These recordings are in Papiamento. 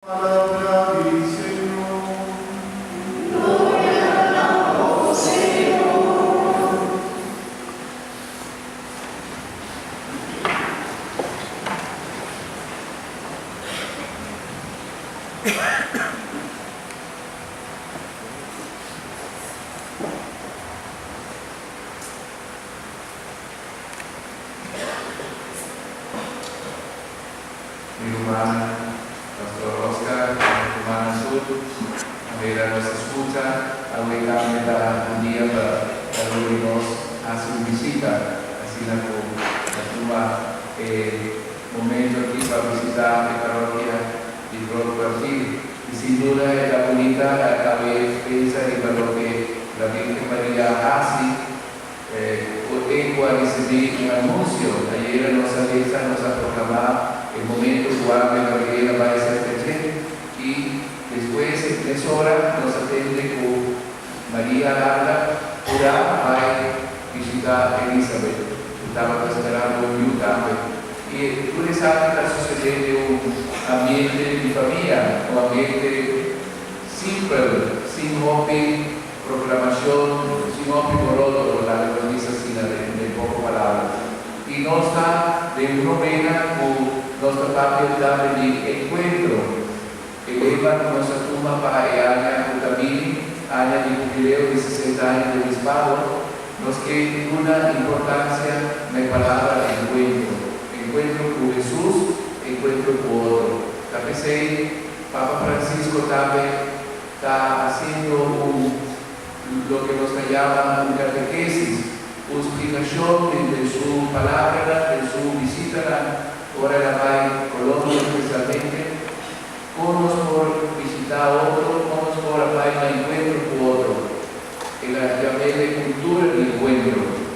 Palabra di Señor. Gloria na Bo, Señor. Mi ruman Pastor Oscar y mi ruman Azul, manera nos a scucha, awe tambe ta un dia pa cada un di nos haci un bishita, asina cu ta tuma e momento aki pa bishita e parokia di Groot Kwartier. Y sin duda e ta bunita awe pensa riba loke la Virgen Maria a haci. E cu a ricibi un anuncio. Ayera nos a lesa, nos a proclama e momento cu Angel Gabriel a bay cerca dje y despues e mesora nos a tende cu Maria a lanta pura bay bishita Elisabet cu tabata sperando un yu tambe. Y tur esaki ta sucede den un ambiente di famia, un ambiente simpel, sin hopi Proclamacion sin hopi boroto lo laga nos bisa asina den poco palabra. Y nos ta den un novena cu nos ta papia tambe di encuentro. E lema cu nos a tuma pa e aña cu ta bini, aña di hubileo di 60 aña di obispado, nos ke duna importancia na e palabra encuentro. Encuentro cu Jesus, encuentro cu otro. Ta p'esey Papa Francisco tambe ta haciendo un loke nos ta yama un catequesis, un splicacion den su palabranan, den su bisitanan, ora el a bay Colombia especialmente, con nos por bishita otro, con nos por a bay na encuentro cu otro. El a yam'e e cultura di encuentro.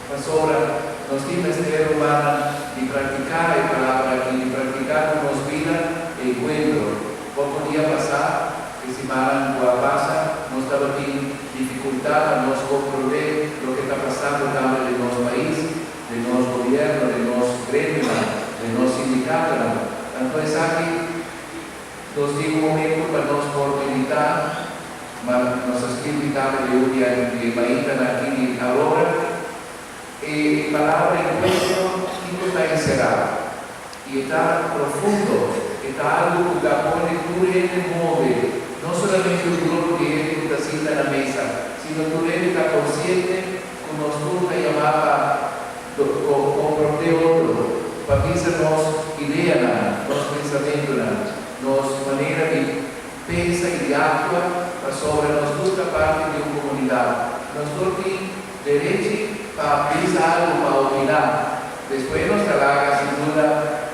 Pasobra nos tin mester, rumannan, di practica e palabra aki, di practica cu nos bida e encuentro. Poco dia pasá, e simannan cu a pasa, nos tabatin dificultad pa nos comprende loke ta pasando tambe den nos pais, den nos gobierno, den nos gremionan, den nos sindicatonan. Anto esaki nos tin un momento pa nos por medita. Ma nos a skirbi tambe de un di e baitanan aki di Aurora, e palabra encuentro kiko ta enserá? I e ta profundo, e ta algu ku ta pone tur hende move, no solamente un grupo di hende ku ta sinta na mesa, sino tur hende ta konsiente ku nos tur ta yamá pa komprondé otro, pa bisa nos ideanan, nos pensamentunan, nos manera di Pensa i aktua pasobra nos tur ta parti di un komunidat. Nos tur tin derechi pa bisa algu, pa opiná. Despues nos ta laga sin duda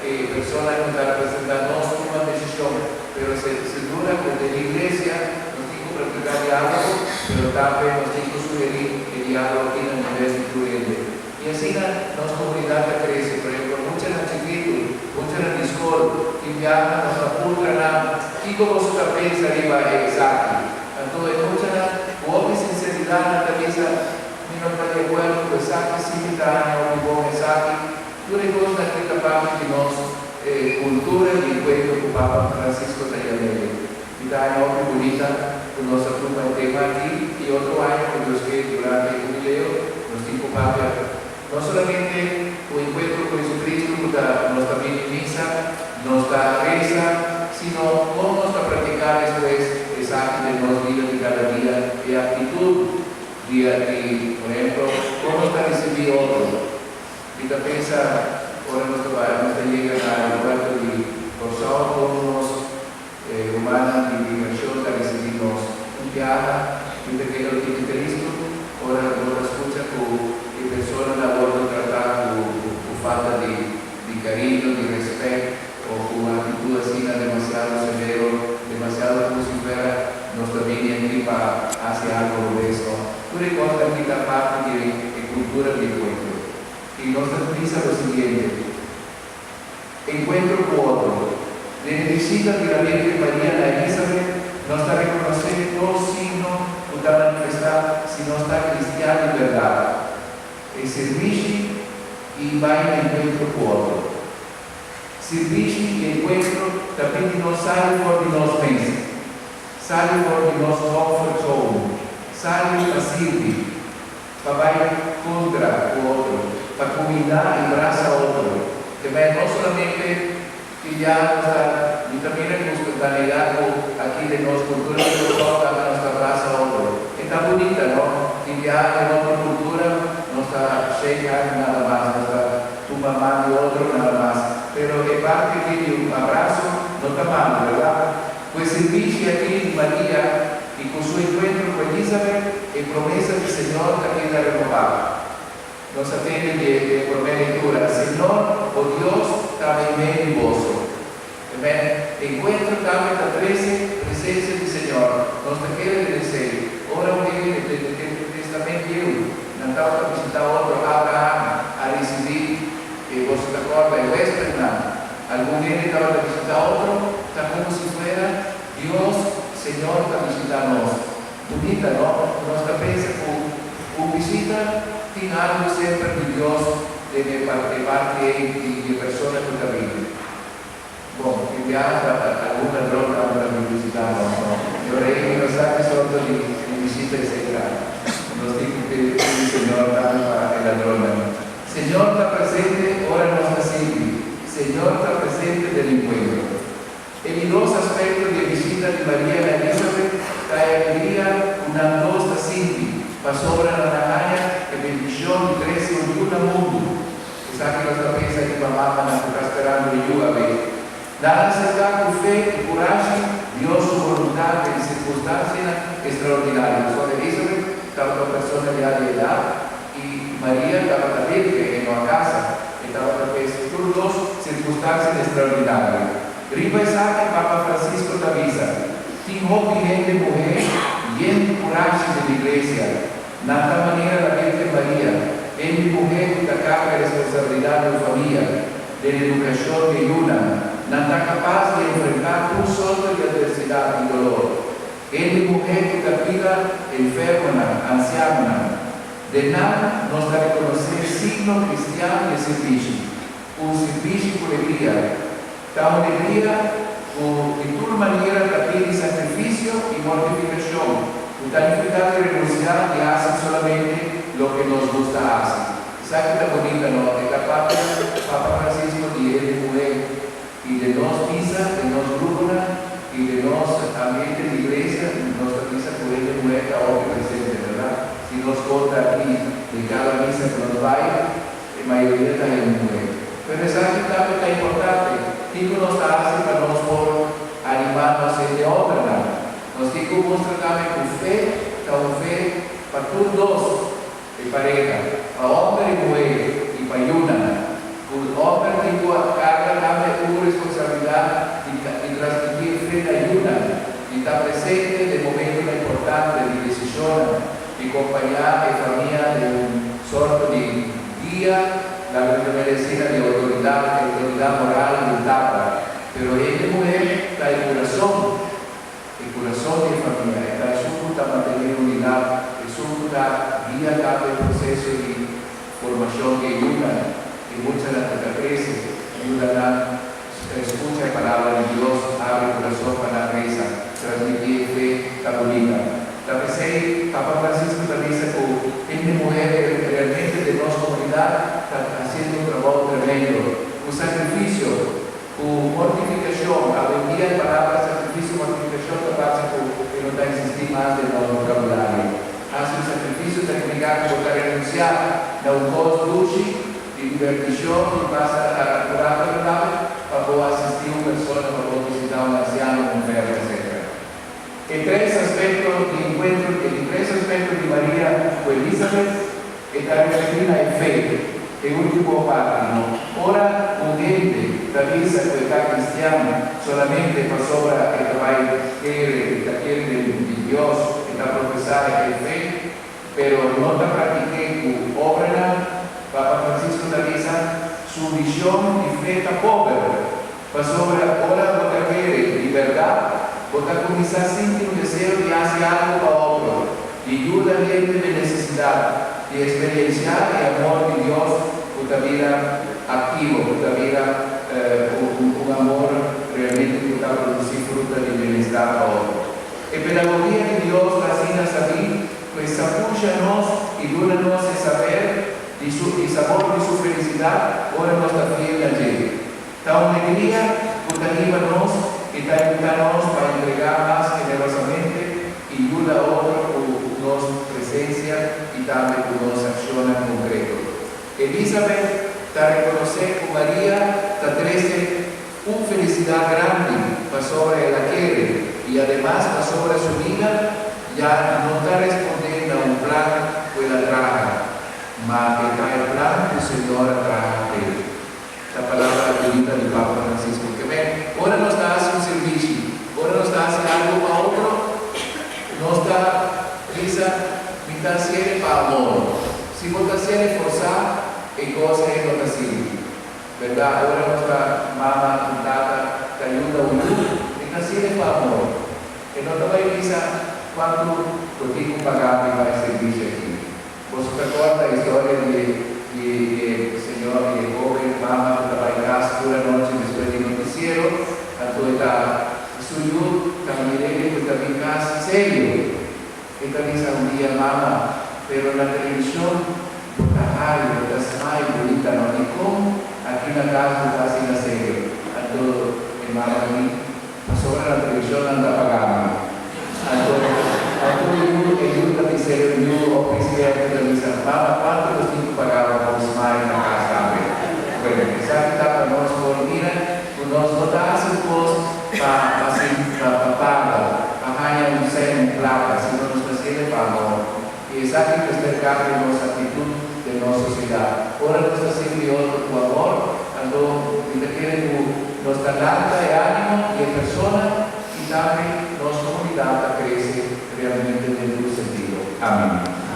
e persona ku ta representá nos tuma desishon. Pero sin duda ku den iglesia nos tin ku praktiká diálogo, pero tambe nos tin ku sugerí e diálogo aki na nivel di tur hende. I asina nos komunidat ta krese. Por ehempel, muchanan chikitu, muchanan di skol, tin biaha nos ta puntra nan, Kiko boso ta pensa riba e esaki? Anto e muchanan ku hopi sinseridat nan ta bisa, Mi no ta di akuerdo ku esaki, si mi ta haña hopi bon esaki. Tur e kosnan aki ta parti di nos kultura di enkuentro ku Papa Francisco ta yam'e. Mi ta haña hopi bunita ku nos a tuma e tema aki i otro aña ku Dios ke durante e hubileo nos tin ku papia no solamente ku enkuentro ku Jesucristo ku ta nos ta bini misa, nos ta resa, sino kon nos ta practica despues esaki den nos bida di cada dia, e actitud di di por ehemplo kon nos ta ricibi otro. Mi ta pensa ora nos ta bai nos ta yega na aeropuerto di Kòrsou kon nos E rumannan di migrashon ta risibí nos un biaha i ta keda un tiki tristu ora bo ta skucha ku e personanan a wòrdu tratá ku ku falta di di kariño, di rèspèt o ku un aktitut asina demasiado severo, demasiado komo si fuera nos ta bini aki pa hasi algu robes. No, tur e kosnan aki ta parti di e kultura di e pueblo. I nos ta bisa lo siguiente. Encuentro cu otro. Den e bishita di la Virgen Maria na Elisabet, nos ta reconoce dos signo cu ta manifesta si nos ta cristian di berdad, e sirbishi y bay na encuentro cu otro. Sirbishi y encuentro. ta pidi nos sali for di nos mes, sali for di nos comfort zone, sali pa sirbi, pa bai kontra ku otro, pa kumindá i brasa otro. Ke men no solamente ku ya nos ta mi ta mira ku spontaneidad ku aki den nos kultura di Kòrsou tambe nos ta brasa otro. E ta bunita no? Tin bia den otro kultura nos ta shake hand nada mas, nos ta tuma man di otro nada mas. Pero e parti aki di un abraso no ta malo, bèrdat? Ku e sirbishi aki di Maria i ku su enkuentro ku Elisabet, e promesa di Señor ta keda renobá. Nos a tende di e promé lectura, Señor, bo Dios, ta meimei di boso. Amen. Encuentro tambe ta trece presencia di Señor. Nos ta kere den esey. Ora un hende den e Testament Bieu nan tabata bishita otro, Abraham a ricibi e, boso ta corda, e huespednan. Algun hende tabata bishita otro, ta como si fuera Dios, Señor, ta bishita nos. Bunita, no? Nos ta pensa ku un bishita tin algu semper di Dios den e e parti ei di e persona ku ta bini. Bon, tin biaha ta algun ladron tambe ta bin bishitá nos, no? E ora ei mi no sa ki sorto di di bishita esei ta. Nos tin ku pidi pidi Señor tambe pa e ladronnan. Señor ta presente ora nos ta sirbi. Señor ta presente den enkuentro. E di dos aspekto di e bishita di Maria na Elisabet ta e alegria ku nan dos ta sinti pasobra nan a haña e bendishon di trese un yu na mundu. Esaki nos ta pensa riba mamanan ku ta sperando e yu awe. Nan a aserká ku fe i kurashi Dios su boluntat den sirkunstansianan estraordinario. Pasobra Elisabet tabata un persona ya di edat i Maria tabata virgen e no a kasa. E tabata pes tur dos sirkunstansianan estraordinario. Riba esaki Papa Francisco ta bisa, Tin hopi hende muhé yen di kurashi den iglesia. Nan ta manera la Virgen Maria, hende muhé ku ta karga responsabilidat di un famia, den edukashon di e yunan. Nan ta kapas di enfrentá tur sorto di atversidat i dolor. Hende muhé ku ta kuida enfermonan, ansianonan. Den nan nos ta rekonosé signo kristian di e sirbishi. Un sirbishi ku legria. Ta un legria ku di tur manera ta pidi sakrifisio i mortifikashon, ku ta nifiká di renunsiá di hasi solamente loke nos gusta hasi. Esaki ta bunita, no? E ta papia Papa Francisco di hende muhé i den nos misa, den nos gruponan i den nos ambiente di iglesia nos ta bisa ku hende muhé ta hopi presente, bèrdat? Si nos konta aki den kada misa ku nos bai, E mayoria ta hende muhé. Pero esaki tambe ta importante, kiko nos ta hasi pa nos por animá nos hende hòmbernan? Nos tin ku mustra tambe ku fe ta un fe pa tur dos e pareha, pa hòmber i muhé i pa yunan. Ku hòmber tin ku karga tambe un responsabilidat di di transmití e fe na yunan, di ta presente den momentunan importante di desishonnan. Di kompañá e famia den un sorto di guia, laga mi ta meresina di outoridat, e outoridat moral di un tata. Pero hende muhé ta e kurason, e kurason di e famia, e ta esun ku ta mantené unidat, esun ku ta guia tambe e proseso di formashon di e yunan, e muchanan ku ta krese, yuda nan skucha e palabra di Dios, abri kurason pa nan resa, transmití e fe ta bunita. Ta p'esei Papa Francisco ta bisa ku hende muhé realmente den nos komunidat ta hasiendo un trabou tremendo, ku sakrifisio, ku mortifikashon. Awendia e palabra sakrifisio, mortifikashon ta parse ku e no ta eksistí mas den nos vokabulario. Hasi un sakrifisio ta nifiká ku bo ta renunsiá na un kos dushi di dibertishon i pasa un rato agradabel pa bo asistí un persona, pa bo bisitá un ansiano, un enfermo, etcétera. E tres aspekto di enkuentro E di tres aspekto di Maria ku Elisabet e ta referí na e fe, e último parti, no? Ora un hende ta bisa ku e ta kristian solamente pasobra e ta bai kere, e ta kere den di Dios, e ta profesá e fe, pero no ta praktik'é ku obranan, Papa Francisco ta bisa, su vishon di fe ta pober. Pasobra ora bo ta kere di bèrdat, bo ta kuminsá sinti un deseo di hasi algu pa otro, di yuda hende den nesesidat, di eksperensiá e amor di Dios ku ta bira aktivo, ku ta bira un amor. realmente ku ta produsí fruta di bienestar pa otro. E pedagogia di Dios ta asina sabí ku e sa pusha nos i duna nos e saber di su i sabor di su felisidat ora nos ta fiel na dje. Ta un legria ku ta hiba nos i ta invitá nos pa entregá mas generosamente i yuda otro ku nos presensia i tambe ku nos akshonnan konkreto. Elisabet ta rekonosé ku Maria ta trese un felisidat grandi pasobra el a kere i ademas pasobra su bida ya no ta respondé na un plan ku el a traha, ma e ta e plan ku Señor a traha p'e. Ta palabra bunita di Papa Francisco. Ke men, ora nos ta hasi un sirbishi, ora nos ta hasi algu pa otro, nos ta bisa, Mi ta hasié pa amor. Si bo ta hasié forsá, e kos ei no ta sirbi. Bèrdat, ora nos ta mama ku tata ta yuda un yu, e ta hasié pa amor. E no ta bai bisa kuantu bo tin ku paga mi pa e sirbishi aki. Boso ta kòrda e historia di e di e señor di e hoben mama ku ta bai kas tur anochi despues di notisiero? Anto e ta su yu ta mir'é ku e ta bin kas serio. E ta bisa un dia, Mama, pero na televishon bo ta hari, bo ta smile bunita no, dikon aki na kas bo ta asina serio? Anto e mama di, Pasobra na televishon nan ta paga mi. Anto anto e yu e yu ta bis'é un yu hopi spierto ta bisa, Mama, kuantu nos tin ku paga pa por smile na kas tambe? Bueno, esaki ta pa nos por mira ku nos no ta hasi un kos pa pa sin pa pa paga, pa haña un sèn, un plaka, sino nos ta hasié pa amor. I esaki mester kambia nos aktitut den nos sosiedat. Ora nos ta sirbi otro ku amor, anto mi ta kere ku nos ta lanta e ánimo di e persona i tambe nos komunidat ta krese realmente den tur sentido. Amen.